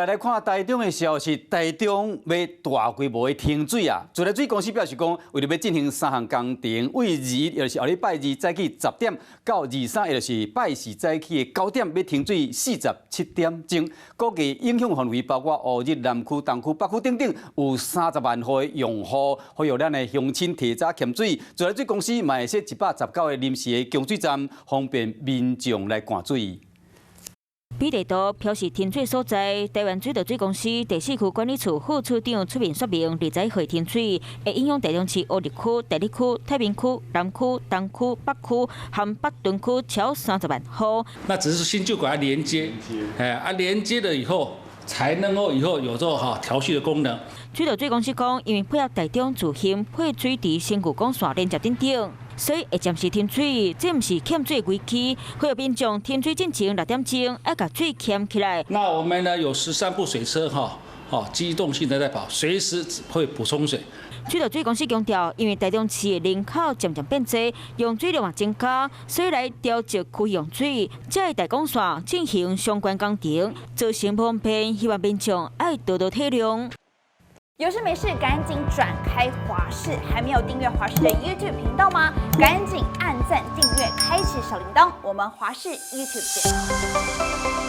來看台中的消息，台中欲大規模的停水啊！自來水公司表示講，為著欲進行三項工程，為二一，也就是後禮拜二早起10點到二三，也就是拜四早起的9點，欲停水47點鐘。估計影響範圍包括烏日南區、東區、北區等等，有30萬戶的用戶，呼籲咱的鄉親提早欠水。自來水公司嘛會設119個臨時的供水站，方便民眾來灌水。比地圖標示停水所在，台灣水道水公司第四區管理處副處長出面說明，20歲停水會影響台中市烏日區、大里區、太平區、南區、東區、北區和北屯區超30萬戶。那只是新舊管連接，哎啊連接了以後，才能夠以後有這哈調蓄的功能。水道水公司講，因為配合台中自興配水池新舊管線連接等等，所以會暫時停水，這毋是欠水危機。呼籲民眾停水進前6點鐘愛共水欠起來。那我們呢有13部水車哈，哦，機動性的在跑，隨時會補充水。水道水公司強調，因為台中市的人口漸漸變濟，用水量也增加，所以來調節區用水，才會大管線進行相關工程，造成不方便，希望民眾愛多多體諒。有事沒事趕緊轉開華視，還沒有訂閱華視的 YouTube 頻道嗎？趕緊按讚、訂閱、開啟小鈴鐺，我們華視 YouTube 見。